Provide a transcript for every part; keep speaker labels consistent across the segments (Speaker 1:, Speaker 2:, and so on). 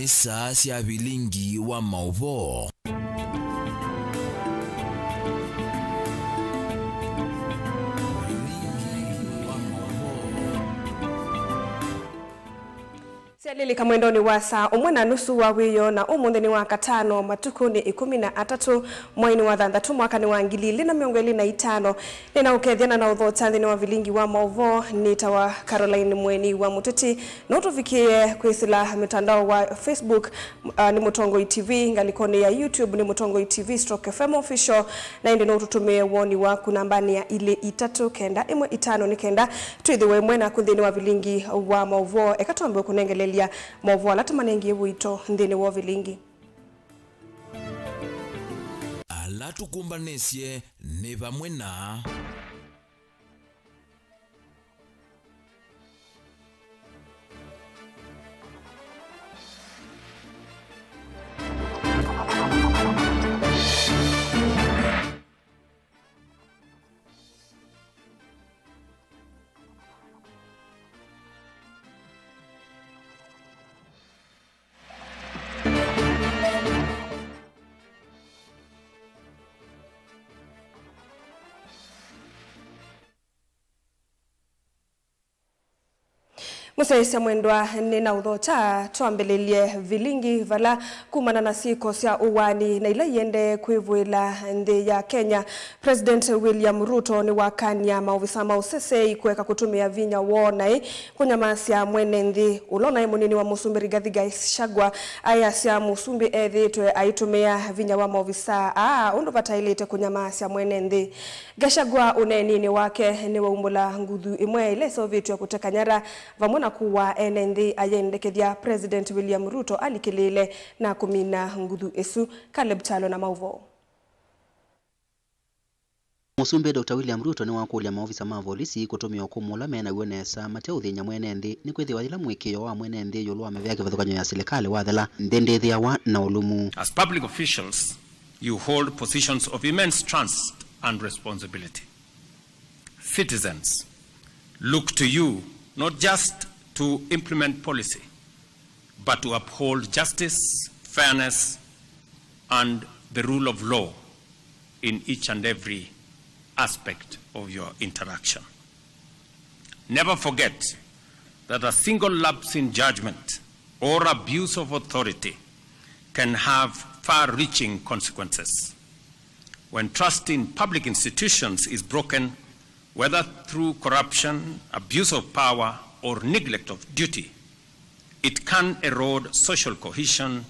Speaker 1: Ni saa sya vilingi wa mauvoo.
Speaker 2: Lili kamwendoni wa saa 1:30 wa wiyo na umuthini wa katano matuku ni 13 mwaini wa 6 mwaka ni wa 2025 nina ukethiana na uthota thini wa vilingi wa mauvoo ni tawa Caroline Mweni wa Muteti no tufikie kwisila mitandao wa Facebook ni Mutongoi TV ngalikoni ya YouTube ni Mutongoi TV stroke FM official na indi no tutumie woni waku nambani ya ile 3 9 1 5 ni 9 twithiwe mwena kuthini wa vilingi wa mauvoo ekatombe kunengelelia mauvoo latumanengi wito nthini wa vilingi.
Speaker 1: Alatukumbanisye ni vamwe na
Speaker 2: Musaisa mwendwa nina uthota twambililie vilingi vala kumana na siko sya uwani na ila yende kwivwila nthi ya Kenya. President William Ruto ni wakania maofisa mausese ikuweka kutumia vinya wonai kunyamasya mwene nthi ulona munini wa Musumbi Rigathi Gachagua aya sya Musumbi ethitwe aitumia vinya wa maofisa undu vatailite kunyamasya mwene nthi. Gachagua unenini wake ni waumbula nguthu imwe ile sovitwe kuteka nyara vamwe na kuwa enenthi ayendekethia President William Ruto alikilile na kumina nguthu esu. Caleb Talo na mauvo.
Speaker 3: Musumbi Dr. William Ruto ni wakulia maofisa ma polisi kutumia kumula mena wenesa mateuthinya mwene nthi ni kwithiwa yila mwikio wa mwene nthi yulu wa mevya kivathukanyo ya serikali wathela nthi wa na ulumu.
Speaker 4: As public officials, you hold positions of immense trust and responsibility. Citizens look to you not just to implement policy, but to uphold justice, fairness, and the rule of law in each and every aspect of your interaction. Never forget that a single lapse in judgment or abuse of authority can have far-reaching consequences. When trust in public institutions is broken, whether through corruption, abuse of power, or neglect of duty, it can erode social cohesion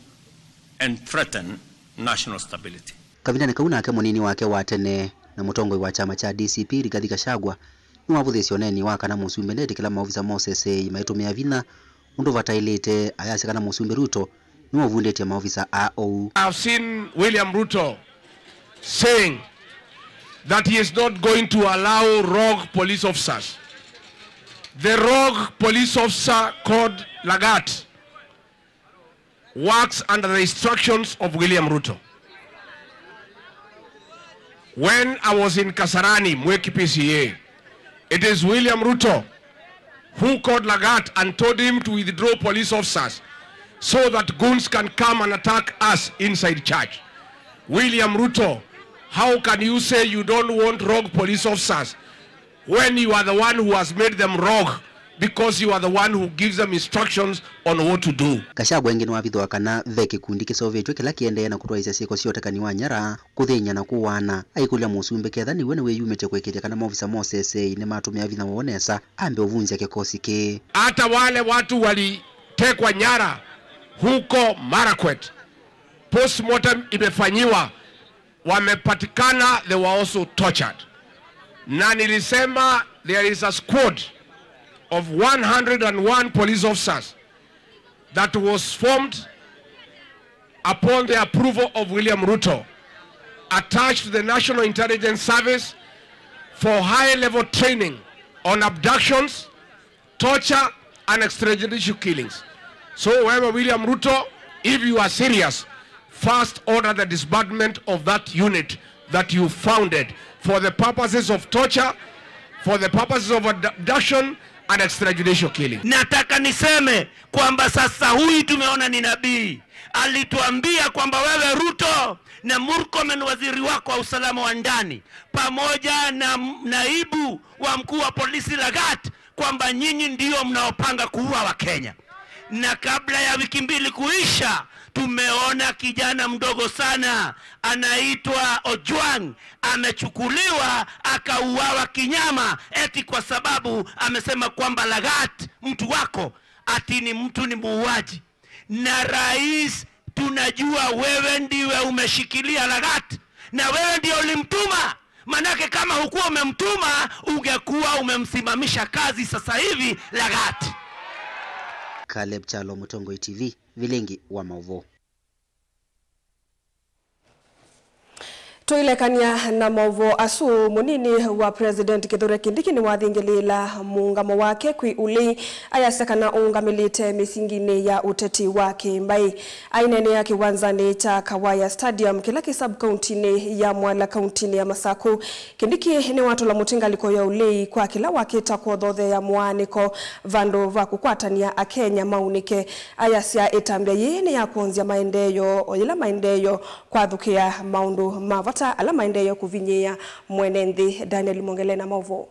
Speaker 4: and threaten national stability.
Speaker 3: Kavinda ni kauna ake munini wake watene na mutongoi wa chama cha DCP Rigathi Gachagua ni wavuthesyo neni wa kana Musumbi ndetikila maofisa mosese maitumia vina undu vatailite ayase kana Musumbi Ruto ni wavundetie maofisa AO.
Speaker 5: I've seen William Ruto saying that he is not going to allow rogue police officers. The rogue police officer called Lagat works under the instructions of William Ruto. When I was in Kasarani, Mweki PCA, it is William Ruto who called Lagat and told him to withdraw police officers so that goons can come and attack us inside church. William Ruto, how can you say you don't want rogue police officers when you are the one who has made them rogue, because you are the one who gives them instructions on what to do?
Speaker 3: Gachagua ingi niwavithwa kana ve kikundi kisovetwe kila kiendeea na kutwaisya syiko syotekani wa nyara kuthinya na kuwana aikulia Musumbi ketha niwe niwe yumite kwikithya kana maofisa mosese ni matumia vinya wonesa ambe uvunzya kikosi ki.
Speaker 5: Hata wale watu walitekwa nyara huko Marakwet, postmortem imefanyiwa, wamepatikana, they were also tortured. Na nilisema there is a squad of 101 police officers that was formed upon the approval of William Ruto, attached to the National Intelligence Service for high-level training on abductions, torture, and extrajudicial killings. So whoever William Ruto, if you are serious, first order the disbandment of that unit that you founded for the purposes of torture, for the purposes of abduction, and extrajudicial killing.
Speaker 6: Nataka niseme kwamba sasa huyu tumeona ni nabii. Alituambia kwamba wewe Ruto na Murkomen waziri wako wa usalama wa ndani pamoja na naibu wa mkuu wa polisi Lagat kwamba nyinyi ndio mnaopanga kuua wa Kenya. Na kabla ya wiki mbili kuisha, tumeona kijana mdogo sana anaitwa Ojwang amechukuliwa akauawa kinyama eti kwa sababu amesema kwamba Lagat mtu wako ati ni mtu ni muuaji. Na rais, tunajua wewe ndiwe umeshikilia Lagat na wewe ndio ulimtuma. Manake kama hukuwa umemtuma ungekuwa umemsimamisha kazi sasa hivi Lagat.
Speaker 3: Caleb Chalo, Mutongoi TV, Vilingi wa Mauvo.
Speaker 2: Tuilekania na mauvo asu munini wa President Kithure Kindiki ni wathingelila muungamo wake kwi uli ayasekana ungamilite misingine ya uteti wake mbai ainene ya kiwanzani cha Kawaya Stadium kila ki sub county ya Mwala county ya Masaku. Kindiki ni watu la mutinga liko ya uli kwa kila wakita kuodhothe ya muaniko vando va kukwatania akenya maunike ayasia etambia yene ya kuonzia maendeyo oyila maendeyo kwa dhukia maundu mavata ala maendeyo kuvinyea mwenenthi. Daniel Mongele na mauvo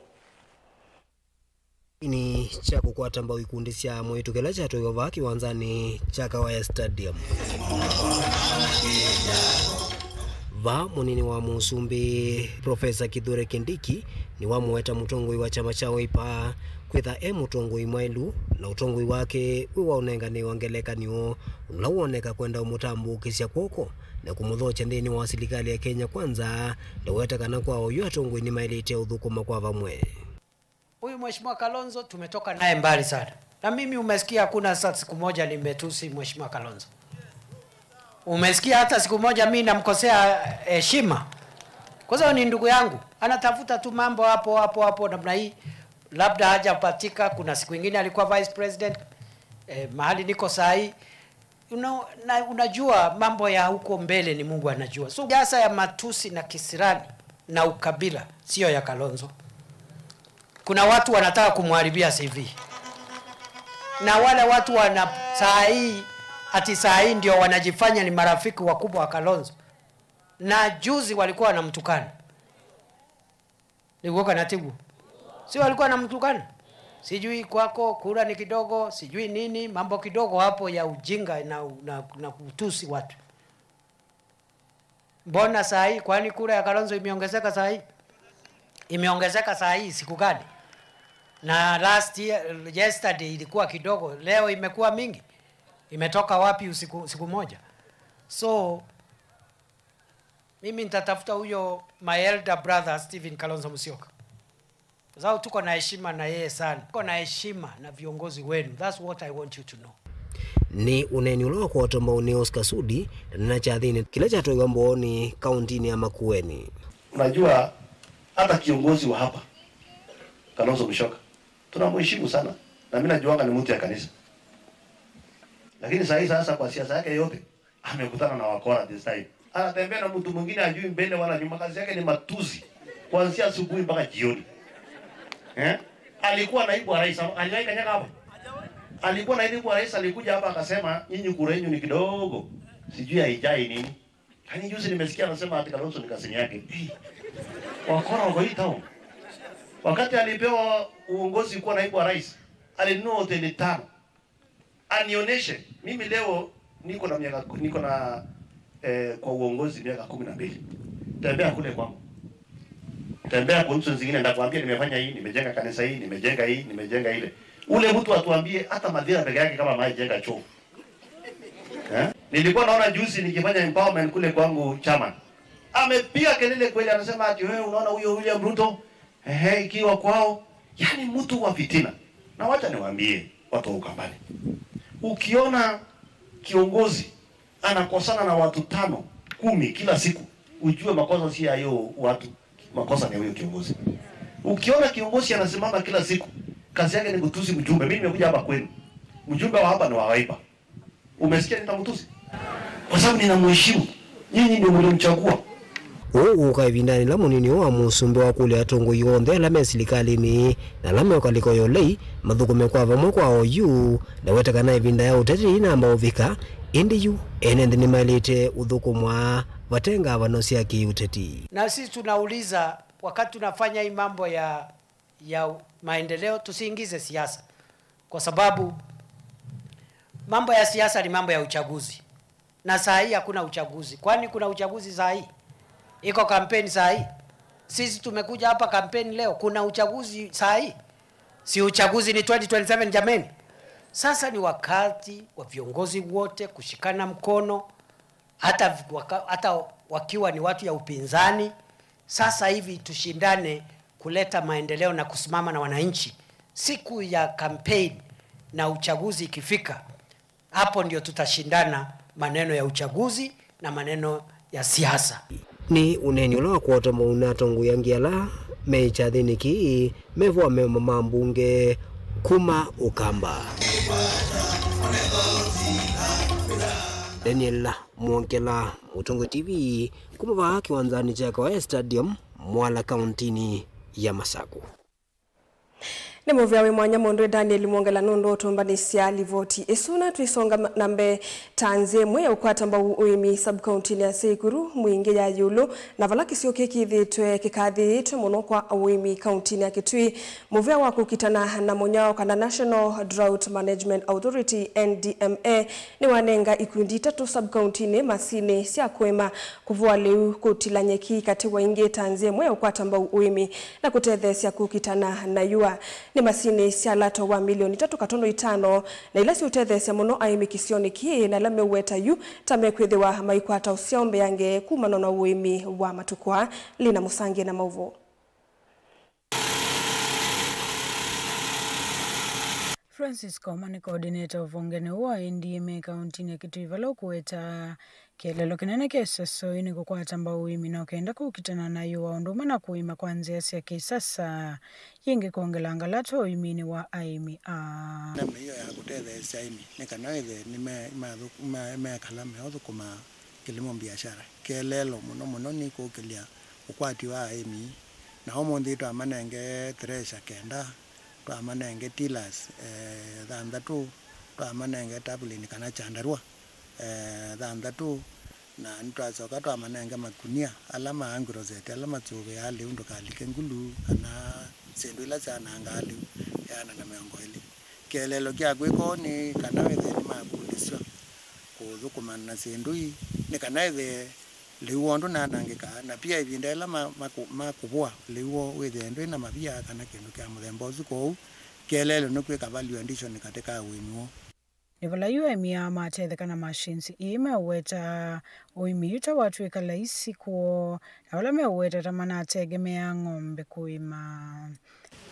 Speaker 7: ni cha kukwata mbao ikundi sya mwitu kila cha toyova kiwanzani cha Kawaya Stadium. Va munini wa musumbi Profesa Kithure Kindiki ni wa muweta mutongoi wa chama cha Wiper kwitha e mutongoi mwailu na utongoi wake wiwa unenga ni wangeleka niwo unauoneka kwenda umutambu kisya kwoko na kumuthocha ndini wa serikali ya Kenya Kwanza ndaweta kana kwa oyu atongoi ni mailite uthukuma kwa vamwe.
Speaker 8: Huyu Mheshimiwa Kalonzo tumetoka naye mbali sana. Na mimi umesikia hakuna siku moja nimetusi Mheshimiwa Kalonzo. Umesikia hata siku moja mimi namkosea heshima? Kwa sababu ni ndugu yangu. Anatafuta tu mambo hapo hapo hapo namna hii. Labda hajapatika. Kuna siku nyingine alikuwa vice president mahali niko sahi. Na unajua mambo ya huko mbele ni Mungu anajua. So siasa ya matusi na kisirani na ukabila sio ya Kalonzo. Kuna watu wanataka kumharibia CV. Na wale watu wana saa hii ati saa hii ndio wanajifanya ni marafiki wakubwa wa Kalonzo. Na juzi walikuwa wanamtukana. Nikuoka natibu. Si walikuwa wanamtukana? Sijui kwako kura ni kidogo, sijui nini, mambo kidogo hapo ya ujinga na kutusi watu. Mbona saa hii kwani kura ya Kalonzo imeongezeka saa hii? Imeongezeka saa hii siku gani? Na last year, yesterday ilikuwa kidogo, leo imekuwa mingi. Imetoka wapi usiku, siku moja? So mimi nitatafuta huyo my elder brother Stephen Kalonzo Musyoka. Kwa sababu tuko na heshima na yeye sana. Tuko na heshima na viongozi wenu. That's what I want you to know.
Speaker 7: Ni uneni ulowa kwa otomba uni Oscar Sudi na chathini kila chatoiwa mbooni kauntini ya Makueni.
Speaker 9: Unajua hata kiongozi wa hapa Kalonzo Musyoka tunamheshimu sana, na mimi najuanga ni mtu ya kanisa. Lakini sasa sasa kwa siasa yake yote amekutana na wakora this time. Anatembea na mtu mwingine ajui mbele wala nyuma, kazi yake ni matusi kuanzia asubuhi mpaka jioni. Alikuwa naibu wa rais, aliwahi kanyaga hapa. Alikuwa naibu wa rais, alikuja hapa akasema nyinyi kura yenu ni kidogo, sijui haijai nini. Yaani juzi nimesikia anasema ati Kalonzo ni kasini yake. Hey, wakora wako hii town. Wakati alipewa uongozi kuwa naibu wa rais, alinunua hoteli 5. Anionyeshe mimi leo niko na miaka niko na kwa uongozi miaka 12. Tembea kule kwangu. Tembea kwa nchi zingine ndakwambia nimefanya hii, nimejenga kanisa hii, nimejenga hii, nimejenga ile. Ule mtu atuambie hata madhira peke yake kama majenga choo. Nilikuwa naona juzi nikifanya empowerment kule kwangu chama. Amepiga kelele kweli, anasema ati wewe unaona huyo William Ruto ikiwa kwao, yani mtu wa fitina. Na wacha niwaambie watu wa Ukambani. Ukiona kiongozi anakosana na watu 5, 10 kila siku, ujue makosa si ya hiyo watu, makosa ni huyo kiongozi. Ukiona kiongozi anasimama kila siku, kazi yake ni kutusi mjumbe. Mimi nimekuja hapa kwenu. Mjumbe wa hapa ni wa Wiper. Umesikia nitamtusi? Kwa sababu ninamheshimu. Nyinyi ndio mlimchagua.
Speaker 7: Uu ivindani la munini wa musumbi wa kule atongoi yonthe ala me silikalini na ala meukaliko yolei mathukume kwa vamwe kwa oyu na wetekana ivinda ya uteti inamba uvika indi yu ene nthi nimailite uthukumwa vatenga vanosia kiuteti.
Speaker 8: Na sisi tunauliza wakati tunafanya hii mambo ya maendeleo tusiingize siasa, kwa sababu mambo ya siasa ni mambo ya uchaguzi, na saa hii hakuna uchaguzi. Kwani kuna uchaguzi saa hii? Iko kampeni saa hii? Sisi tumekuja hapa kampeni leo, kuna uchaguzi saa hii? Si uchaguzi ni 2027 jameni. Sasa ni wakati wa viongozi wote kushikana mkono, hata wakiwa ni watu ya upinzani. Sasa hivi tushindane kuleta maendeleo na kusimama na wananchi. Siku ya campaign na uchaguzi ikifika, hapo ndio tutashindana maneno ya uchaguzi na maneno ya siasa.
Speaker 7: Ni uneni ula kuota mauna tongu yangiala meichathini ki mevua mema mbunge kuma ukamba. Daniel Mwongela, Mutongo TV, kuma kiwanzani cha Kawaii Stadium, Mwala Kauntini ya Masaku.
Speaker 2: Ni muvya we mwanya mondwe Daniel Mwongela nondo utumbanisia livoti esuna tuisonga nambe tanze mwe ukwata mbau uimi sub-county ya Tseikuru mwingi ya yulu na vala kisio keki dhitwe kikathi itwe muno kwa uimi county ya Kitui. Muvya wa kukitana na monyao kana National Drought Management Authority NDMA ni wanenga ikundi tatu sub-county ne masine siya kwema kuvua leu kutila nyeki kati wa ingi tanze mwe ukwata mbau uimi na kutethe siya kukitana na yua ni masine sialato wa milioni 3.5 na ilasi utethesya muno aimi kisioni ki na lame uweta yu tamekwithiwa maikwata usiombe yange kumano na uimi wa matukwa lina musangi na mauvo.
Speaker 10: Francis Koma ni coordinator of ongene wa NDMA county ya Kitui vala kuweta kielelo kinene keseso ini kukwata mbau uimi na ukenda kukitana na yuwa onduma na kuima kwanzia siya kisasa yingi kuongela angalato uimini wa aimi a.
Speaker 11: Na miyo ya kuteze saimi nikanoize nime kalame odu kuma kilimo biashara kielelo muno muno ni kukilia ukwati wa aimi na homo ndito amanenge tresha kenda twamanenge tilas thanthatu twamanenge tabulini kana chandarua thanthatu na ntwacoka twamanenge makunia ala maangurosete ala matsuve ya liu ndukalike ngulu kana sindu ila syananga liu yana na miongo ili kielelo kya kwiko ni kana wethe ni mabundiswa kuthukumana na sindu ii ni kana ethe liu ondu nanangika na pia ivinda ila makuvua liu withe ndu ina mavia kana kindu kya muthemba usu kou kielelo ni kwika value addition katika uimi woo.
Speaker 10: Nivala UMI amathethe kana machines ime uweta uimi yuta watu ikalaisi kuo na wala me uweta tamana ategemea ng'ombe kuima.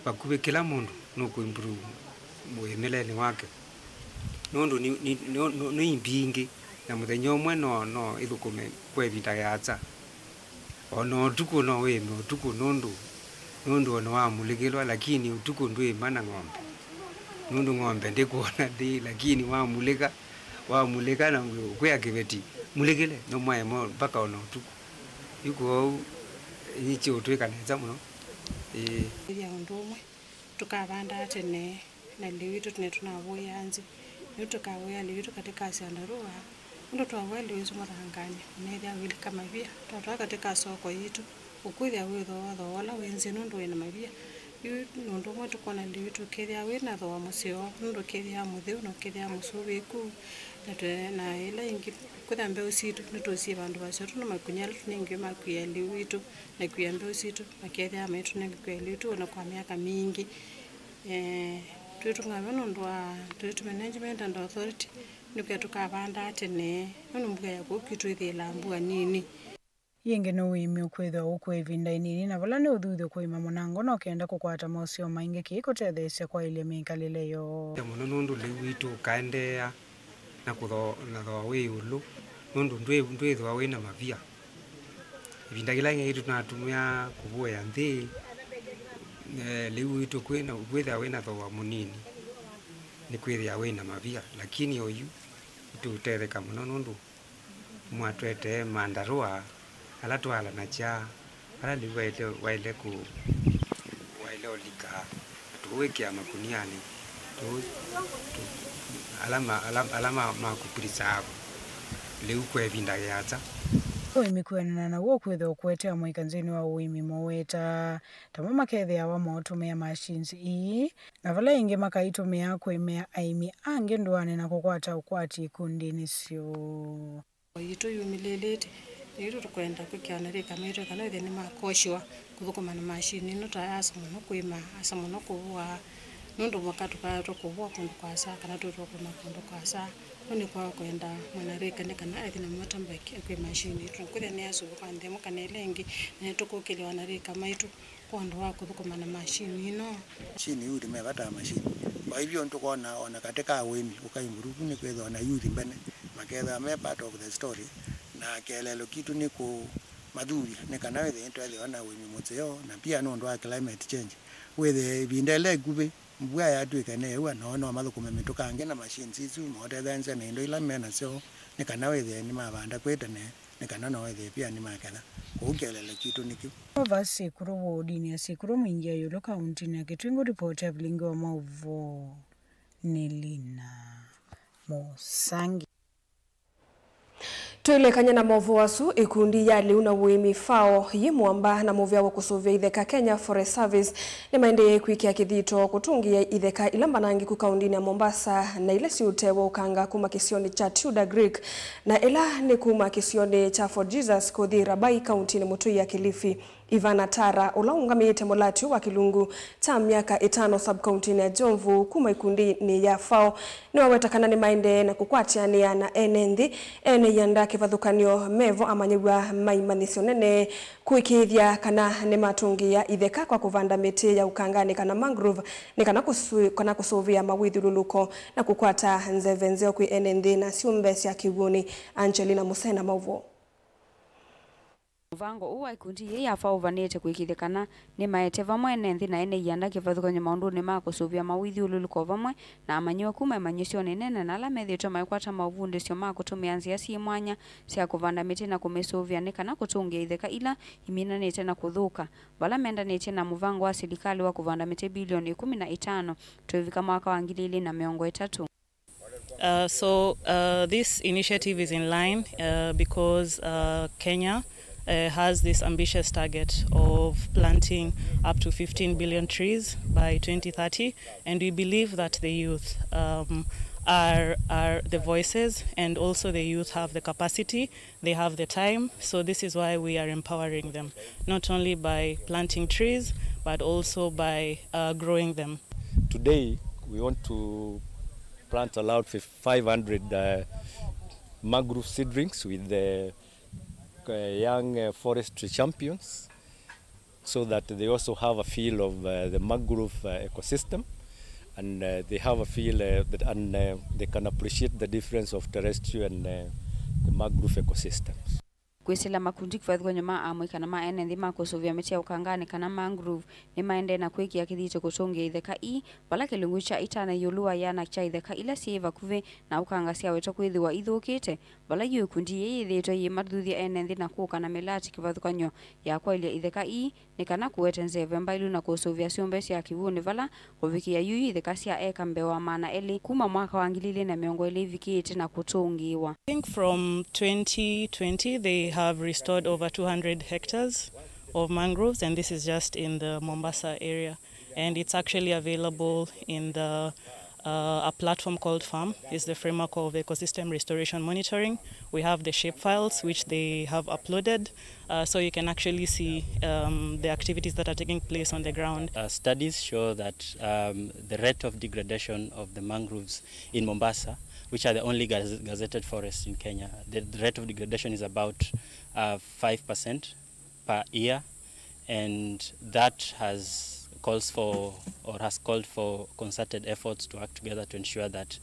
Speaker 12: Pakuwe kila mundu nuku improve muimeleni wake. Nundu ni imbingi na muthenya umwe no ithukume kwa ivinda yatsa. Ono utuku no wime utuku nundu ono wamulikilwa lakini utuku ndwima na ng'ombe. Nundu ng'ombe ndikuona ndi lakini wamulika na kwia kiveti mulikile no mwae mo mpaka ono utuku. Yuko nyichi utwika neza muno.
Speaker 13: Ya undu umwe tukavanda tene na liwitu tene tunavuya nzi tukavuya liwitu katika syandarua ndo twavuya liwitu muthangani unethia wili kama via twatwa katika soko yitu ukwithia withoa thoa wenzi nundu wina mavia yu nundu umwe tukona liwitu kethia wina thoa museo nundu kethia mutheu na kethia musuviku na ila ingi kwithia mbeu situ nitusie vandu vacio tuna makunya tuningi makuia liwitu na kuia mbeu situ makethia maitu ningi kuia liwitu na kwa miaka mingi twitungave nundu wa Drought Management and Authority nukia tukavanda tene nundu mbuga ya kukitwithila mbua nini.
Speaker 10: Yingi no uimi ukwithwa ukwe ivinda inini na vala ni uthuthio kuima munango na ukienda kukwata mausio maingi kiikutethesya kwa ile miikalile yoo.
Speaker 12: Muno nundu liu witu ukaendeea na na thoa wi ulu nundu ndwithwa wina mavia ivinda kila ngi tunatumia kuvuya nthi liu witu kwina kwithia wina thoa munini ni kwithia wina mavia lakini oyu tutetheka muno nundu mwatwete mandarua Ala twala na cha ala liwaile waile ku waile olika tuwekia makuniani tu alama alama alama makupreserve leu kwa vinda yata
Speaker 10: Uimi kwenana na wo kwitha ukwetea mwikanzini wa uimi moweta tamo makethia wa motumia machines ii na vala ingi makaitumia kwimea aimi angi nduani na kukwata ukwati ikundini syo
Speaker 13: Yitu yumilelete yitu tukwenda kwikiana rika metu kana ithe ni makoshiwa kuthukuma na machine ino ta asa muno kwima asa muno kuvua nundu mwaka tukuvua kundu kwasa kana tutukuma kundu kwasa ni kwa kwenda mwanarika ni kana athi na matamba kwe machine tukwithia ni asu kwa ndemo kana ilengi na tukukile wanarika maitu kondo wa kuthukuma na machine ino
Speaker 11: chini yuri mevata machine kwa hivyo ntukona ona katika wemi ukaimburuku ni kwetha na yuri mbene maketha me part of the story na kelelo kitu ni ku madhuri ni kana wethe ntwethe ona wemi muteo na pia no ndo climate change wethe bindele gube mbua yatwika ne wa no no mathukume mitukange na machines isu motethense na indo ila mena syo ni kana wethe ni mabanda kwetene ni kana no wethe pia ni maketha kukelele kitu nikyo
Speaker 10: Vasi kuro wodini ya sikuro mwingia yulo kaunti na Kitwingo report ya vilingi wa mauvo Nelina Mosangi.
Speaker 2: Tuilekanya na movu wasu ikundi ya liuna uimi fao yimuamba na movya wa kusuvia itheka Kenya Forest Service ni maende kuikia kithito kutungia itheka ilamba nangi kukaundini ya Mombasa na ile siutewa ukanga kuma kisioni cha Tudor Greek na ila ni kuma kisioni cha Fort Jesus kuthi Rabai kauntini Mutui ya Kilifi. Ivana Tara ulaungamite mulati wa kilungu cha miaka 5 sub-county ya Jomvu kuma ikundi ni ya FAO ni wawetakana ni maende na kukwatiania na enendi ene yanda kivathukanio mevo amanyigwa maimanisio nene kuikithia kana ni matungi ya itheka kwa kuvanda miti ya ukangani kana mangrove ni kana kana kusuvia mawithululuko na kukwata nzeve nzeo kwi enendi na siumbe sya kiwuni. Angelina Musena mauvo.
Speaker 14: Muvango uwa ikundi ye yafa uvanete kuikithikana ni maete vamwe nenthi na ene ianda kivathukanyo maunduni ma kusuvia mawithiululuko vamwe na amanyiwa kuma imanyisyo nene na ala methitwe maikwata mauvundisyo ma kutumia nzia si mwanya sya kuvanda miti na kumisuvia ni kana kutungia itheka ila iminanite na kuthuka vala mendanite na muvango wa silikali wa kuvanda miti bilioni 15 tuivika mwaka wa 2030.
Speaker 15: This initiative is in line because Kenya has this ambitious target of planting up to 15 billion trees by 2030, and we believe that the youth are the voices, and also the youth have the capacity, they have the time, so this is why we are empowering them, not only by planting trees, but also by growing them.
Speaker 16: Today, we want to plant about 500 mangrove seedlings with the young forestry champions, so that they also have a feel of the mangrove ecosystem, and they have a feel that and they can appreciate the difference of terrestrial and the mangrove ecosystems.
Speaker 14: Kwisila makundi kivathukanyo ma amwe kana ma ene nthi ma kusuvia miti ya ukangani kana mangrove ni maende na kwikia kithito kutungia itheka i vala kilungu cha itana yulua yana cha itheka ila si vakuvi na ukanga sia wetwa kwithiwa ithukite vala yu ikundi yithitwe yi mathuthia ene nthi na kuka na milati kivathukanyo ya kwailia itheka i ni kana kuete nzeve mbailu na kusuvia ciumbe cia kiwuni vala kuvikia yuyu itheka cia eka mbewa 200 kuma mwaka wa 2020 ivikite na kutungiwa.
Speaker 15: I think from 2020 they have restored over 200 hectares of mangroves, and this is just in the Mombasa area, and it's actually available in the a platform called FARM. It's the framework of ecosystem restoration monitoring. We have the shape files which they have uploaded, so you can actually see the activities that are taking place on the ground.
Speaker 17: Studies show that the rate of degradation of the mangroves in Mombasa, which are the only gazetted forests in Kenya, the rate of degradation is about 5% per year, and that has called for concerted efforts to work together to ensure that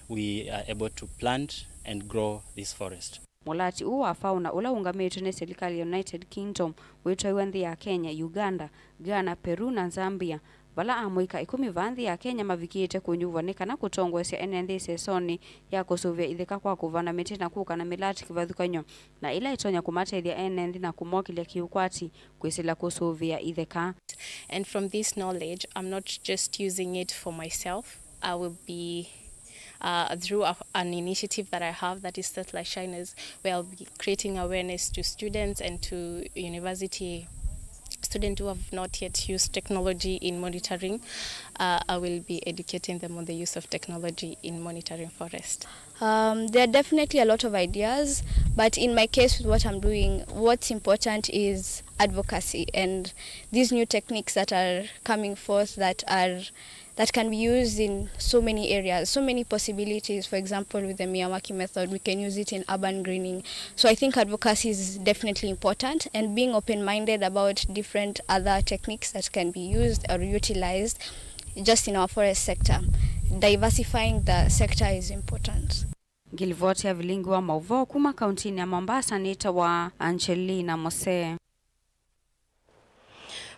Speaker 17: we are able to plant and grow this forest.
Speaker 14: Mulati uwa fauna ula ungamitwe ni serikali ya United Kingdom witwa nthi ya Kenya, Uganda, Ghana, Peru na Zambia vala amuika 10 vanthi ya Kenya mavikite kunyuvwa ni kana kutongwesya ene nthi sesoni ya kusuvya itheka kwa kuvana miti na kuka na milati kivathukanyo na ila itonya kumatethya ene nthi na kumokilia kiukwati kwisila kusuvya itheka.
Speaker 18: And from this knowledge, I'm not just using it for myself. I will be through an initiative that I have, that is Satellite Shiners, where I'll be creating awareness to students and to university students who have not yet used technology in monitoring. I will be educating them on the use of technology in monitoring forest.
Speaker 19: There are definitely a lot of ideas, but in my case with what I'm doing, what's important is advocacy and these new techniques that are coming forth that can be used in so many areas, so many possibilities. For example, with the Miyawaki method, we can use it in urban greening. So I think advocacy is definitely important, and being open-minded about different other techniques that can be used or utilized just in our forest sector. Diversifying the sector is important.
Speaker 14: Ngilivoti ya vilingi wa mauvo kuma kauntini ya Mombasa nita wa Angelina Mose.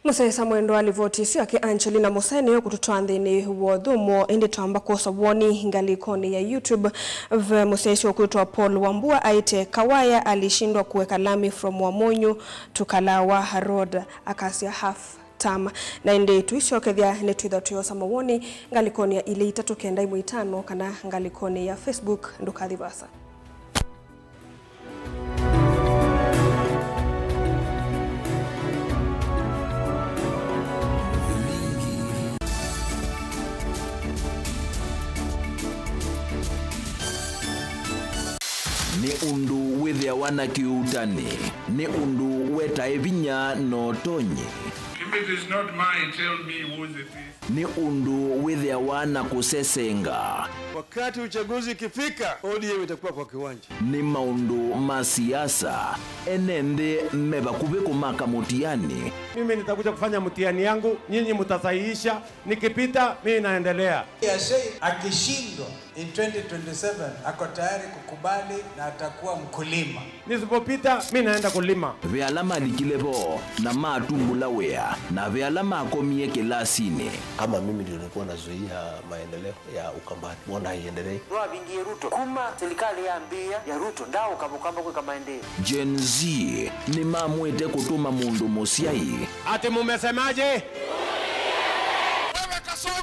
Speaker 2: Mose Mwendwa alivoti sio yake Angelina Mose niyo kututoa nthini wothumo indi twamba kosa woni ngalikoni ya YouTube. Mose sio kutoa Paul Wambua aite Kawaya alishindwa kuweka lami from Wamonyu to Kalawa Road akasia half term na indi tuisho kethia ni twitha tuyosa mawoni ngalikoni ya ile 3 9 5 kana ngalikoni ya Facebook ndukathivasa.
Speaker 1: Ni undu withia wana kiutani, ni undu weta evinya no tonyi.
Speaker 20: If it is not mine, tell me whose it is.
Speaker 1: Ni undu withia wana kusesenga.
Speaker 21: Wakati uchaguzi ikifika, ODM itakuwa kwa kiwanja.
Speaker 1: Ni maundu masiasa, enende meba kubeku maka mutiani.
Speaker 22: Mimi nitakuja kufanya mtihani yangu, nyinyi mtasahihisha, nikipita mimi naendelea.
Speaker 23: Yashei akishindwa in 2027 ako tayari kukubali na atakuwa mkulima.
Speaker 22: Nisipopita mimi naenda kulima.
Speaker 1: Vealama likilevo na matumbulawea na vealama akomie kelasini.
Speaker 24: Kama mimi ndio nilikuwa nazuia maendeleo ya Ukambani, mbona haiendelei?
Speaker 25: Rwa bingie Ruto. Kuma serikali ya ambia ya Ruto ndao kabukamba kwa maendeleo.
Speaker 1: Gen Z ni mamwete kutuma mundu musiai.
Speaker 22: Ati mumesemaje?
Speaker 20: Wewe Kasongo!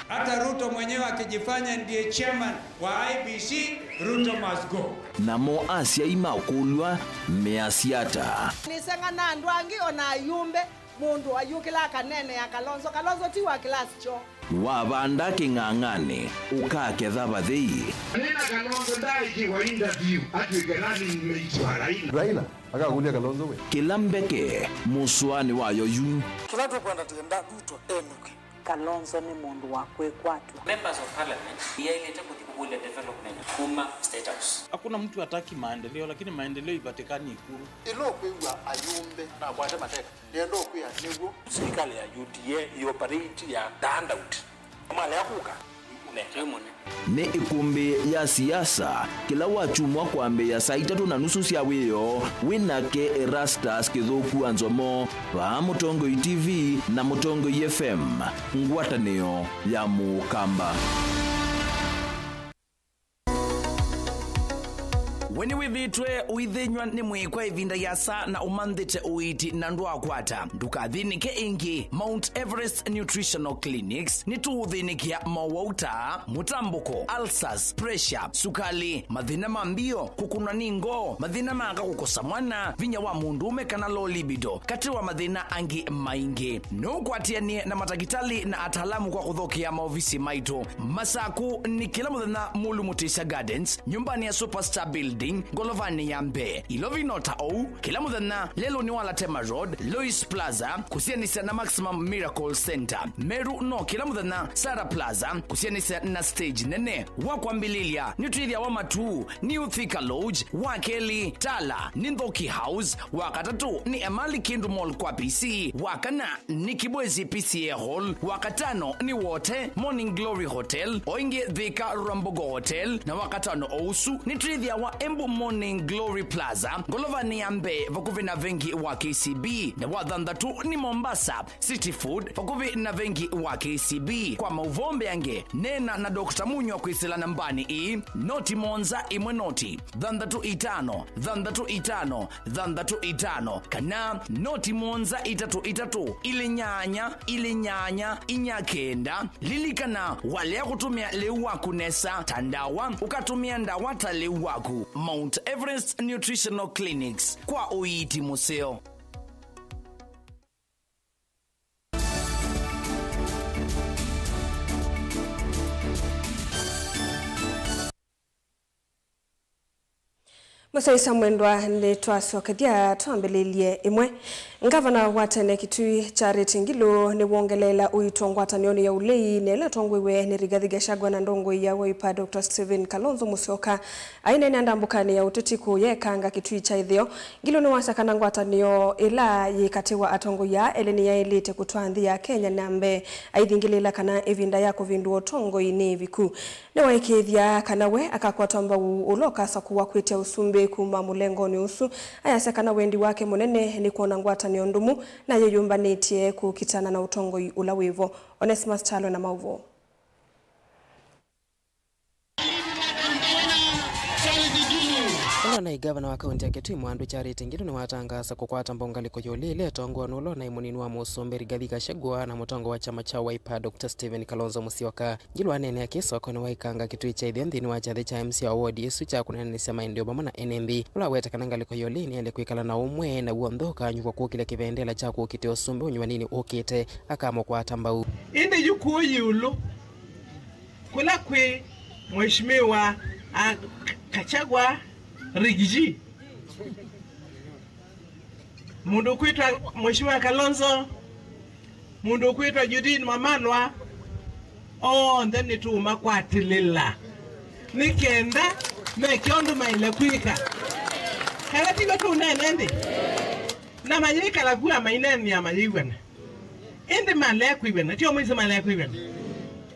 Speaker 23: Hata Ruto mwenyewe akijifanya ndiye chairman wa IBC, Ruto must go.
Speaker 1: Namo asia imakulwa measiata.
Speaker 26: Nisenga na andwangi ona yumbe mundu ayukila kanene ya Kalonzo, Kalonzo tiwa class cho.
Speaker 1: Wabanda king'ang'ane ukake thabathei.
Speaker 20: Nina Kalonzo ndaiki wa interview ati running mate wa Raila.
Speaker 21: Raila akakulia Kalonzo we.
Speaker 1: Kilambeke muswani wayo yu.
Speaker 25: Kilatu kwenda tienda Ruto enuke. Kalonzo ni mundu wa kwekwatwa.
Speaker 27: Members of Parliament yaileta kuthikubule development kuma State House.
Speaker 28: Hakuna mtu hataki maendeleo, lakini maendeleo ipatikani Ikulu.
Speaker 29: Ilo kuigwa ayumbe na kwata mateka. Ndio kuya nigo.
Speaker 30: Serikali ya UDA ioperate ya handout. Mali yakuka.
Speaker 1: Ni ikumbi ya siasa kila wachumwa kwambe ya saa 3:30 cia wiyo winake Erastus Kithuku Anzomo wa Mutongoi TV na Mutongoi FM ngwatanio ya Mukamba.
Speaker 31: Weni withitwe uithinywa ni mwikwa ivinda ya saa na umanthite uiti na ndwakwata ndukathinike ingi. Mount Everest Nutritional Clinics ni tuuthinikia mawauta mutambuko, ulcers, pressure, sukali, mathina ma mbio, kukunwa ni ngoo, mathina manga kukosa mwana, vinya wa mundume kana low libido, kati wa mathina angi maingi. Nukwatianie na matakitali na ataalamu kwa kuthokia maofisi maito. Masaku ni kila muthenya Mulu Mutisha Gardens, nyumbani ya Superstar Building, Golovani ya Mbe. Ilovi nota ou kila muthenya lelo ni wala Tema Road, Lois Plaza, kusianisa na Maximum Miracle Center. Meru no kila muthenya Sara Plaza, kusianisa na stage nene. Wakwambililia ni tuithia wa matu, ni Uthika Lodge, Wakeli, Tala, Ninthoki House, wakatatu ni Emali Kindu Mall kwa PC, wakana ni Kibwezi PCA Hall, wakatano ni Wote, Morning Glory Hotel, Oinge Thika Rambogo Hotel, na wakatano ousu ni tuithia wa Kiambu Morning Glory Plaza ngolovani ya mbe vakuvi na vengi wa KCB na wathanthatu ni Mombasa City Food vakuvi na vengi wa KCB kwa mauvombe yange nena na Dr. Munywa kwisila nambani i noti monza imwe noti 65 65 65 kana noti monza 33 ile nyanya inyakenda lilikana walea kutumia leu waku nesa tandawa ukatumia ndawa ta leu waku. Mount Everest Nutritional Clinics kwa uiti museo.
Speaker 2: Musaisa mwendwa ni twasokethia twambelelie imwe ngavana wa tene Kitui Charity Ngilu ni wongelela uitongwa tanioni ya ulei nele tongwewe ni Rigathi Gachagua na ndongo ya Wiper Dr. Stephen Kalonzo Musyoka aina ni andambukani ya utetiku yekanga Kitui cha ithio Ngilu ni wasakana ngwatanio ila yikatiwa atongo ya eleni ya elite kutwa ya Kenya nambe aithingilila kana evinda yako vindu otongo ini viku ni waikithia kana we akakwatamba uloka sakuwa kwitia usumbe kuma mulengo ni usu ayasya kana wendi wake munene ni kuona ngwatanio ndumu na yeyumbanĩtie kukitana na utongoi ula wivo. Onesimus Chalo na mauvo.
Speaker 3: Na igavana wa kaunti ya Kitui Mwandu Charity Ngilu ni watangasa kukwata mbongaliko yolile tongwa nulo na imunini wa musumbe Rigathi Gachagua na mutongo wa chama cha Wiper Dr. Stephen Kalonzo Musyoka. Ngilu anene akisoko ni waikanga Kitui cha ithio nthini wa chathi cha MC Award yesu cha kunenenesa maendeleo pamwe na NMB ula wetekana ngaliko yolile ni ale kwikala na umwe na uonthoka nyuwa kuokile kivendela cha kuokite usumbe unywa nini ukite akamukwata mbau
Speaker 4: indi yuku yulu kula kwe mheshimiwa Gachagua Rigiji mundu kwitwa Mheshimiwa Kalonzo, mundu kwitwa Judith Mamanwa, onthe nituma kwatilila nikenda mekiondu maile kwika kana tigo tunene ndi na manyikala kuwa mainene ya mayigwana indi male kwigwana tio mwise male kwigwana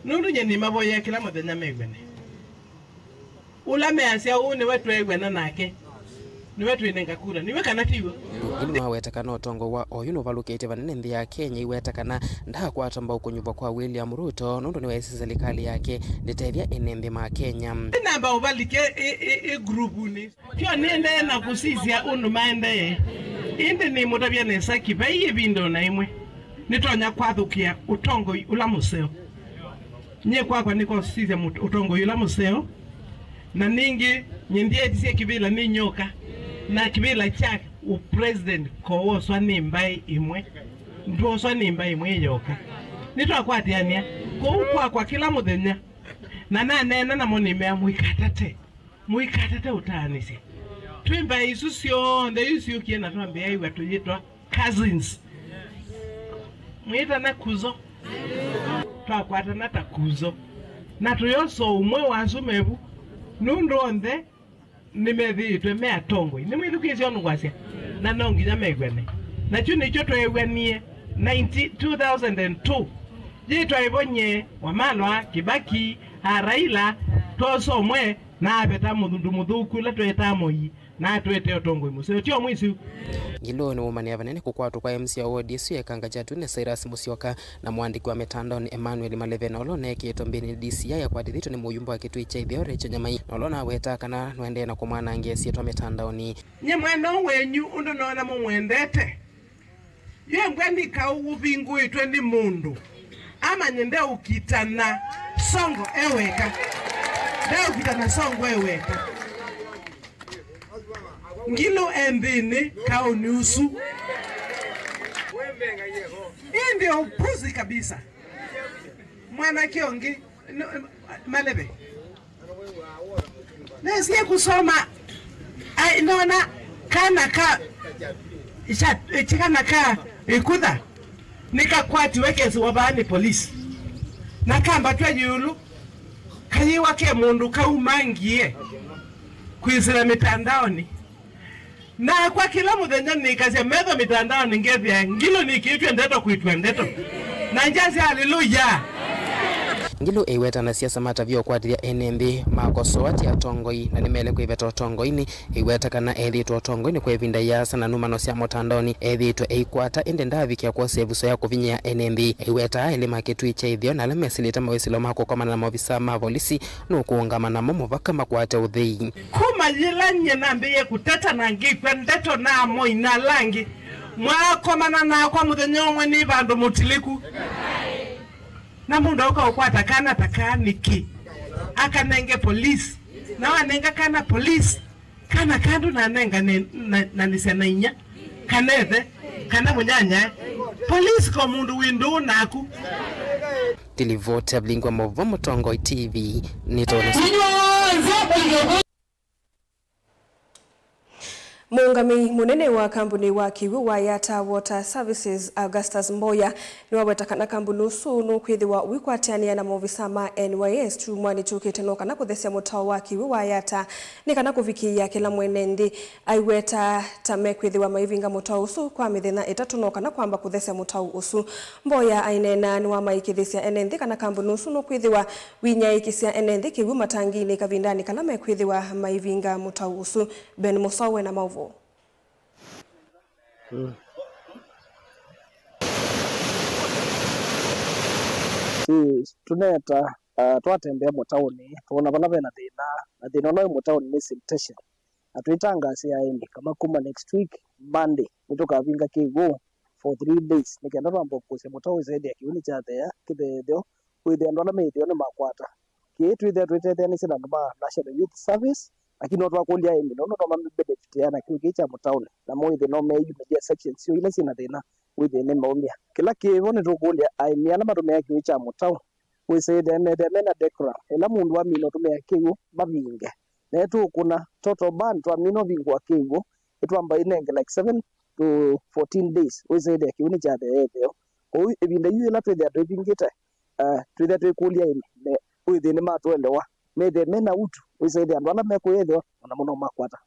Speaker 4: nundu nyeni maboye kila muthenya megwana ula measia uu niwe twegwana nake niwe twinenga kura niwe kana tiwo.
Speaker 3: Ngilu wawetekana utongo wa oyu nuvalukite vanene nthi ya Kenya iwetekana ndakwata mbau kunyuvwa kwa William Ruto nundu niwesi serikali yake nditethya ene nthi ma Kenya
Speaker 4: namba uvalike igrupu ni kyo nende na kusisia undu maendee indi ni mutavya nesa kiva iye vindo na imwe nitonya kwathukia utongo ula museo nye kwakwa niko sisia utongo ula museo na ningi nyendie tisie kivila ni nyoka na kivila cha u president kowoswa ni mbai imwe ndwoswa ni mbai imwe yoka nitwakwatiania kwa kwa kila muthenya na nanena namo nimea mwikatate utaanisi twimba isu sionthe isukie na twambia iwe tuyitwa cousins mwita na kuzo twakwatana ta kuzo na tuyoso umwe wazumevu nundu onthe nimethitwe me atongoi nimwithukiicio nugwacia na no nginya megwene nacio nicio twegwanie 2002 jitwaivonye Wamalwa Kibaki Raila twosomwe na abeta muthundu muthuku ila tweta moi na twete utongoi museo tio mwisiu.
Speaker 3: Ngilu ni umania vanene kukwatwa kwa MC Award yesu yekanga chatune Cyrus Musyoka na mwandiki wa mitandao ni Emmanuel Maleve na ulo nekiitwa mbini DCI ya kwatithitwe ni muyumba wa Kitui cha ithio Rachel Nyamai na ulo naweta kana nwendee na kumwanangia sietwa mitandaoni.
Speaker 4: Nye mwana wenyu undu nona mumwendete ye mbwendi kauvinguitwe ni mundu ama nyende ukitana songo eweka nde ukitana songo eweka Ngilu endini kaoniusu. Hii ndio upuzi kabisa. Mwana kiongi Malebe. Nesiye kusoma ai naona kana ka chikana ka ikutha nikakwati wekezi wabani polisi. Na kamba twa yulu kayiwa ke mundu kaumangie kwizira mitandaoni. Na kwa kila muthenya nikasia metho mitandao ningethia ngilo nikiitwe ndeto kuitwe ndeto na njazi haleluya.
Speaker 3: Ngilu eiweta na siasa matavyo kwatithia NMB makosoa ti atongoi na nimele kwiveta utongoini iweta kana ethitwa utongoini kwa ivinda ya sana numano sya mutandoni ethitwa eikwata ende ndavikia kwa sevuso ya kuvinyia NMB iweta elima kitui cha ithio na alamesilita mawisilo mako kwa mana maofisa ma polisi nukuungama na momo vaka makwate uthei
Speaker 4: kuma yilanye nambiye kuteta na ngikwe ndeto na moina langi mwakomana na kwa muthenya umwe ni bandu mutiliku na mundu uka ukwata kana takaniki akanenge police na wanenga kana police kana kandu na nenga na nisena inya kanethe kana munyanya police ko mundu windu naku
Speaker 3: Tilivote blingwa movomo Tongoi TV nitone.
Speaker 2: Muungami munene wa kambuni wa kiwu wa Yata Water Services Augustus Mboya ni waweta kambuni usu nukwithiwa wikwatania na maofisa ma NYS chumwani chukite kana kuthesia mutao wa kiwu wa Yata ni kana kuvikia kila mwenendi aiweta tame kwithiwa maivinga mutao usu kwa mithenya itatu no kana kwamba kuthesia mutao usu. Mboya ainena ni wa maikithisia enendi kana kambuni usu nukwithiwa winyaikisia enendi kiwu matangini kavindani kala mekwithiwa maivinga mutao usu. Ben Musawe na mauvo.
Speaker 25: Tuneta twatembea mutauni tuona bana bena thina na thina no mutauni ni siltation na tuitangacia aini kama kuma next week Monday nitukavinga kiwu for 3 days nikenda twamba kucia mutau zaidi ya kiu ni chathea kithethio kwithia andu aria methio ni makwata kii twithia twitetheanicie na andu ma National Youth Service lakini no twakulia aini no no benefit yana kiu giki cha mutauni na mwithi no meyumiria sections cio ila ciina thina withi ni maumia kila kivo ni tukulia aini ala matumia kiu cha mutau wisithia methia mena dekra ila mundu amina utumia kiu mavinge na tukuna total ban twamina vingwa kiu itwamba inenge like 7 to 14 days wisithia kiu ni chatheetheo kou ivinda yu ila twithia twivingite twithia twikulia aini withi ni matwelewa methia mena utu wisithia andu ala mekwithwa ona muno makwata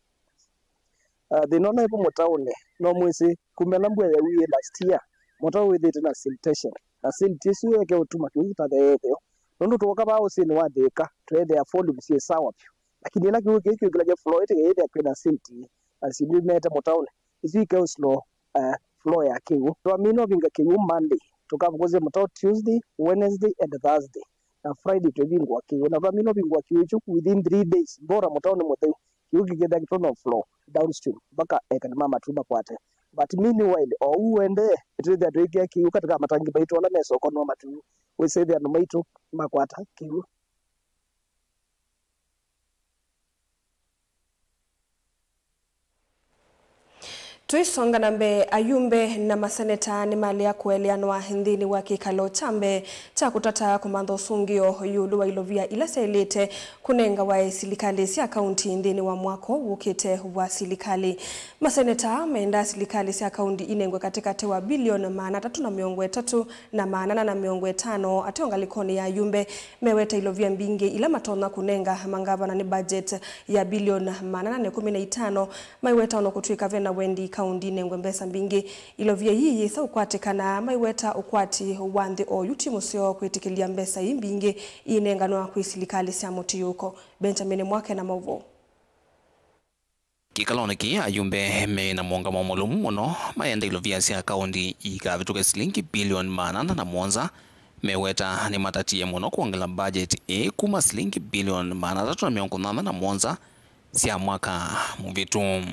Speaker 25: thina ona ipo mutauni no mwisi kumela mbua ya wiye last year mutau withite na siltation na silt isu yeke utuma kiu gitatheetheo nundu twoka ba usini wa thika twethea volume sie sawa pyu lakini ila kiu giki kilaja flow ite ithea kwina silt na silu mete mutauni isu ike slow flow ya kiu twamino vinga kiu Monday tukavukuzie mutau Tuesday, Wednesday and Thursday na Friday twevingwa kiu na twamino vingwa kiu ichu within 3 days bora mutau ni mutheu kiu gikitha gitono flow downstream mpaka ekana mama tuma kwate but meanwhile o uende twithia twikia kiu katika matangi maitu ala mesoko no matu wisithia andu maitu makwata kiu.
Speaker 2: Tuisonga nambe ayumbe na maseneta ni mali ya kueleanwa nthini wa kikalo chambe cha kutata kumantha usungio yulu wa ilovia ila selete kunenga wa silikali sya kaunti nthini wa mwako wukite wa silikali. Maseneta meenda silikali sya kaunti inengwe katika tewa bilioni 330 na 850 atonga likoni ya ayumbe meweta ilovia mbingi ila matona kunenga mangavana ni budget ya bilioni 815 maiweta ono kutuika vena wendi kaundi nengwe mbesa mbingi ilovia yiyi sa ukwatikana maiweta ukwati wa nthi o yuti museo kwitikilia mbesa imbingi inenganwa kwi silikali sya mutiyuko. Benjamin Mwake na mauvo.
Speaker 5: Kikaloni ki ayumbe me na mwanga mwalumu muno mayenda ilovia sya kaundi ikavituka silingi bilioni 807 meweta ni matatie muno kuongela budget kuma silingi bilioni 387 sya mwaka muvitu.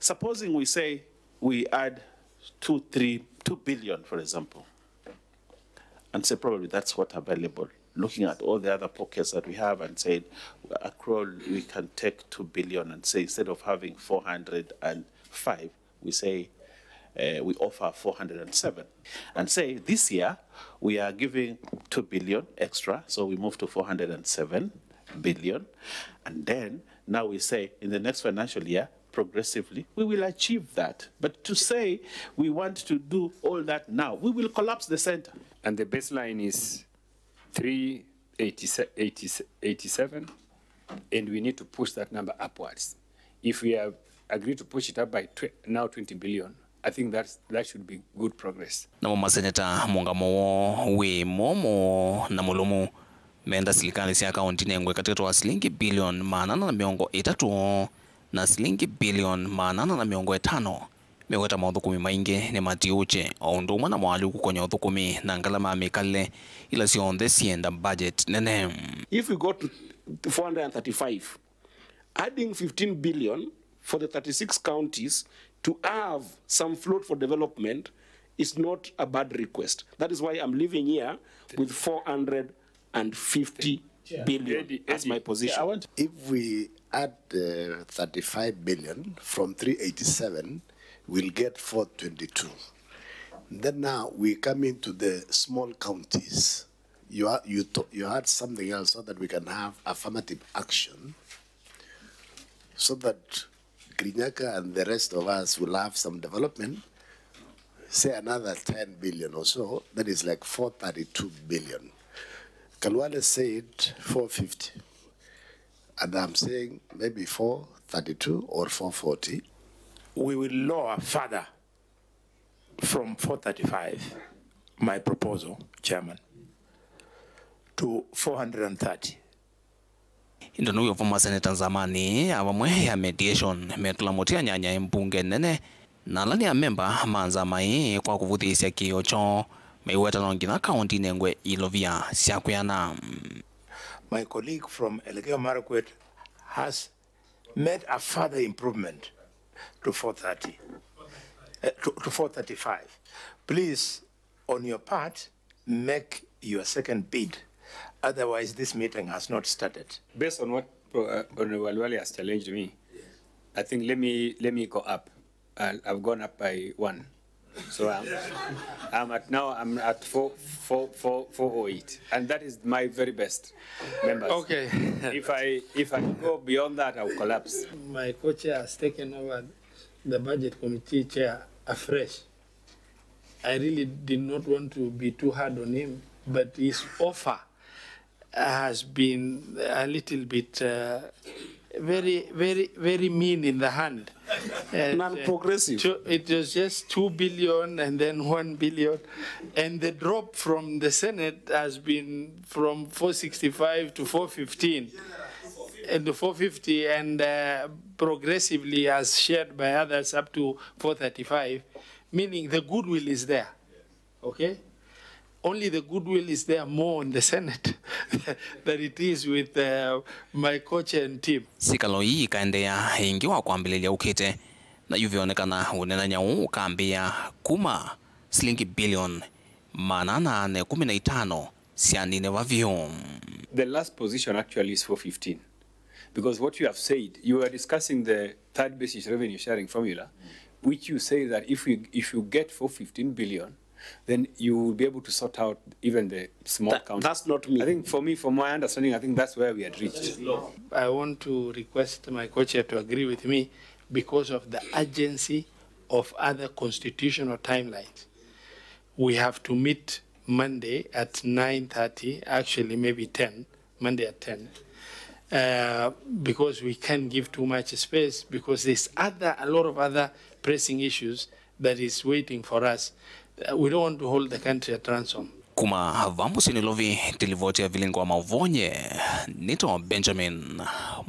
Speaker 30: Supposing we say we add 2 billion, for example, and say probably that's what available, looking at all the other pockets that we have and said, accrual, we can take 2 billion and say instead of having 405, we say we offer 407. And say this year we are giving 2 billion extra, so we move to 407 billion. And then now we say in the next financial year, progressively, we will achieve that. But to say we want to do all that now, we will collapse the center.
Speaker 6: And the baseline is 387, and we need to push that number upwards. If we have agreed to push it up by now 20 billion, I think that should be good progress.
Speaker 5: Na maseneta mungamowo we momo na mulumu Menda silikali sya kaunti nengwe katikati wa silingi bilioni 830 na silingi bilioni 850 meweta maũthũkũmi maingi ni matiuche o undu umwe na mwaliku kwenye uthukumi na ngalama mikale ila sionthe sienda budget nene.
Speaker 7: If we go to 435, adding 15 billion for the 36 counties to have some float for development is not a bad request. That is why I'm leaving here with 450 billion as my position.
Speaker 29: If we add 35 billion from 387, we'll get 422. Then now we come into the small counties. You add something else so that we can have affirmative action, so that Kirinyaga and the rest of us will have some development. Say another 10 billion or so, that is like 432 billion. Kalwale said 450, and I'm saying maybe 432 or 440.
Speaker 8: We will lower further from 435, my proposal, Chairman, to 430.
Speaker 5: Indonuyo former Senator Nzamani awamwe ya mediation metulamutia nyanya mbunge nene na lani ya memba manzamai kwa kuvuthisia kiocho meiweta nongina kaunti nengwe ilovia siakuyana.
Speaker 8: My colleague from Elgeyo Marakwet has made a further improvement to 430, to 435. Please, on your part, make your second bid. Otherwise, this meeting has not started.
Speaker 6: Based on what Honorable Walwale has challenged me, I think let me go up. I've gone up by one, so I'm at 408, and that is my very best, members.
Speaker 8: Okay.
Speaker 6: If I go beyond that, I will collapse.
Speaker 9: My co-chair has taken over the budget committee chair afresh. I really did not want to be too hard on him, but his offer has been a little bit very, very, very mean in the hand.
Speaker 7: Non-progressive.
Speaker 9: It was just 2 billion and then 1 billion. And the drop from the Senate has been from 465 to 415. And the 450, and progressively as shared by others up to 435, meaning the goodwill is there, okay? Only the goodwill is there more in the Senate than it is with my coach and team.
Speaker 5: Sikalo hii kaendea ingiwa kuambililia ukite na yuvionekana unena nyau kambia kuma silingi bilion 815 sianine wavyo.
Speaker 6: The last position actually is 415. Because what you have said, you were discussing the third basis revenue sharing formula, which you say that if you get 415 billion, then you will be able to sort out even the small counties.
Speaker 7: That's not me.
Speaker 6: I think for me, from my understanding, I think that's where we had reached.
Speaker 9: I want to request my co-chair to agree with me because of the urgency of other constitutional timelines. We have to meet Monday at 9:30, actually maybe 10, Monday at 10, because we can't give too much space because there's a lot of other pressing issues that is waiting for us. We don't want to hold the country at ransom.
Speaker 5: Kuma vambu sinilovi tilivotia vilingwa mauvonye nito Benjamin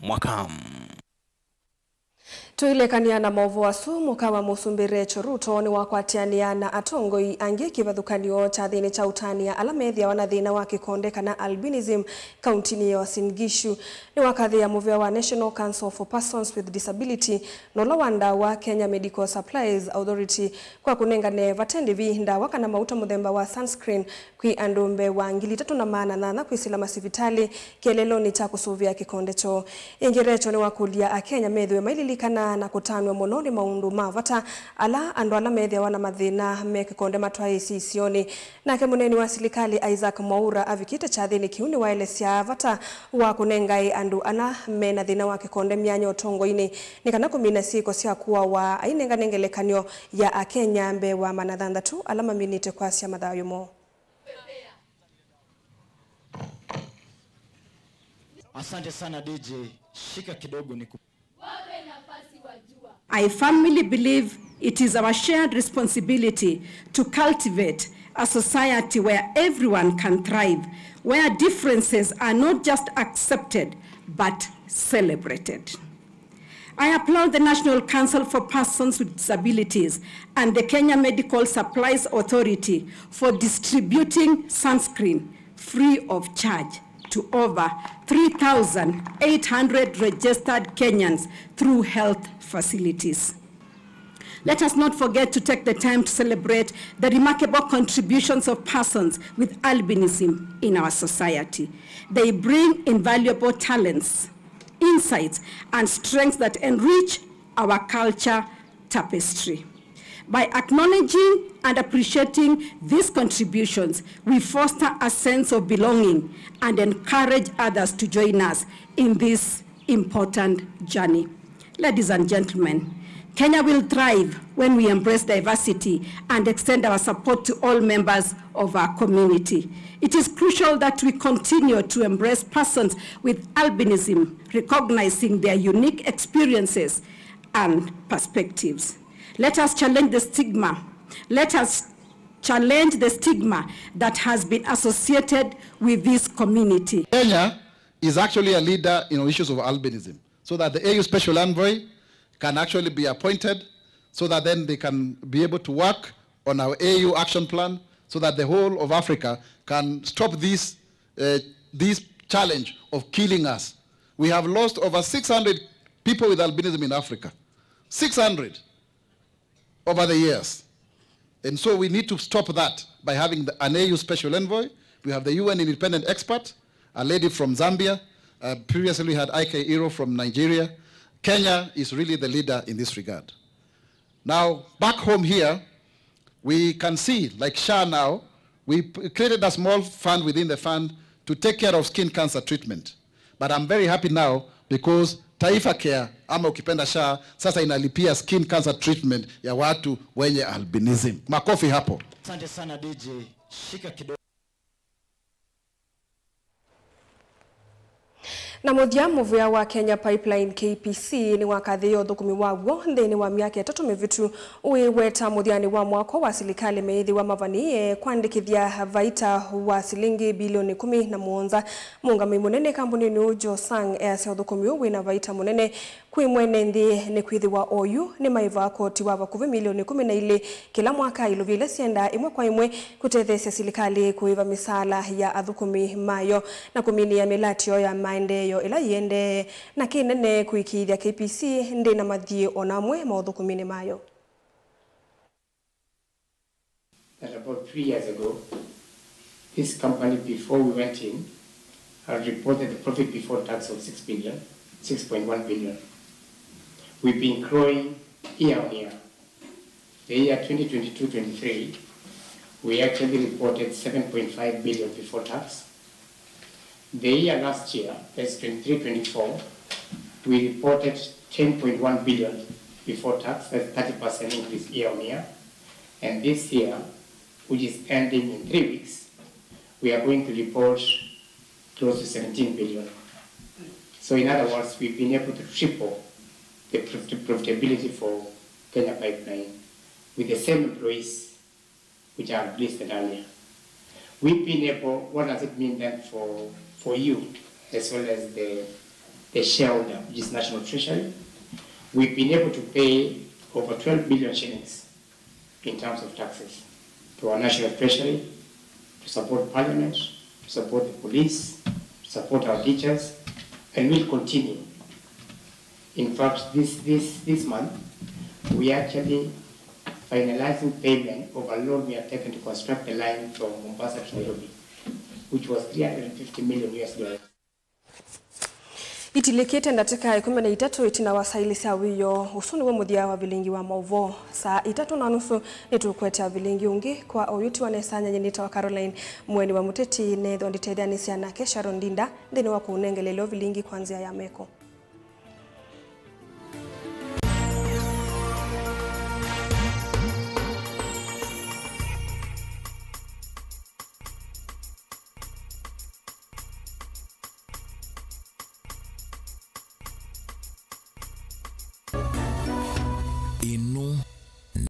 Speaker 5: Mwakam.
Speaker 2: Tuilekania na maovu asu mukawa musumbire Ruto ni wakwatiania na atongoi angi kivathukanio cha thini cha utania ala methia wana thina wa kikonde kana albinism kauntini ya Uasin Gishu ni wakathia muvea wa National Council for Persons with Disability nola wanda wa Kenya Medical Supplies Authority kwa kunengane vatendi vi ndawa kana mauta muthemba wa sunscreen kwi andumbe wa 3,800 kwisila masivitali kielelo ni cha kusuvia kikonde cho ingirecho ni wakulia akenya methwe maililikana na kutanwa muno ni maundu mavata ala andu ala methia wana mathina me kikonde matwa isioni nake muneni wa silikali Isaac Mwaura avikite chathini kiuni waelesia vata wa kunengai andu ala mena thina wa kikonde mianya utongoini ni kana kumina siko sia kuwa wa ainenga nengelekanio ya akenya mbe wa 600 ala maminite kwa sia mathayo mo.
Speaker 10: Asante sana DJ, shika kidogo ni
Speaker 11: I firmly believe it is our shared responsibility to cultivate a society where everyone can thrive, where differences are not just accepted, but celebrated. I applaud the National Council for Persons with Disabilities and the Kenya Medical Supplies Authority for distributing sunscreen free of charge to over 3,800 registered Kenyans through health facilities. Let us not forget to take the time to celebrate the remarkable contributions of persons with albinism in our society. They bring invaluable talents, insights, and strengths that enrich our culture tapestry. By acknowledging and appreciating these contributions, we foster a sense of belonging and encourage others to join us in this important journey. Ladies and gentlemen, Kenya will thrive when we embrace diversity and extend our support to all members of our community. It is crucial that we continue to embrace persons with albinism, recognizing their unique experiences and perspectives. Let us challenge the stigma. Let us challenge the stigma that has been associated with this community.
Speaker 12: Kenya is actually a leader in issues of albinism, so that the AU Special Envoy can actually be appointed, so that then they can be able to work on our AU action plan, so that the whole of Africa can stop this, this challenge of killing us. We have lost over 600 people with albinism in Africa. 600 over the years. And so we need to stop that by having an AU Special Envoy. We have the UN Independent Expert, a lady from Zambia. Previously we had Ike Iro from Nigeria. Kenya is really the leader in this regard. Now, back home here, we can see, like SHA now, we created a small fund within the fund to take care of skin cancer treatment. But I'm very happy now because Taifa Care, ama ukipenda SHA, sasa inalipia skin cancer treatment ya watu wenye albinism. Makofi hapo.
Speaker 10: Asante sana DJ. Shika kidogo.
Speaker 2: Na muthia muvia wa Kenya Pipeline KPC ni wakathio uthukumi waguo nthini wa miaka itatu mivitu uiweta muthiani wa mwaka wa silikali meithiwa mavanie kwandikithia vaita wa silingi bilioni 17. Muungami munene kambunini ujo Sang easya uthukumi wina vaita munene kwi mwene nthi ni kwithiwa oyu ni maiva koti wa vakuvi milioni 12 kila mwaka iluvile sienda imwe kwa imwe kutetheesya silikali kuiva misala ya athukumi mayo na kuminia milatio ya maendeeo ila yende na kinene kuikithia KPC ndi na mathie onamwe mauthukumini mayo.
Speaker 13: That about 3 years ago, this company, before we went in, had reported a profit before tax of 6 billion, 6.1 billion. We've been growing year on year. The year 2022-23, we actually reported 7.5 billion before tax. The year last year, that's 23-24, we reported 10.1 billion before tax, that's 30% increase year on year. And this year, which is ending in 3 weeks, we are going to report close to 17 billion. So in other words, we've been able to triple the profitability for Kenya Pipeline with the same employees which I listed earlier. We've been able, what does it mean then for you, as well as the shareholder, which is National Treasury? We've been able to pay over 12 billion shillings in terms of taxes to our National Treasury, to support Parliament, to support the police, to support our teachers, and we'll continue. In fact, this month, we are actually finalizing payment of a loan we have taken to construct the line from Mombasa to Nairobi, which was $350 million US.
Speaker 2: Itilikite ndatika 13 itina wasaili sa wiyo usuni wa muthia wa vilingi wa mauvo saa 3:30 nitukweta vilingi ungi kwa oyuti wa nesanya nyenita wa Caroline Mweni wa Muteti netho nditethia nisianake Sharon Ndinda ndini wa kunengelelo vilingi kwanzia ya meko.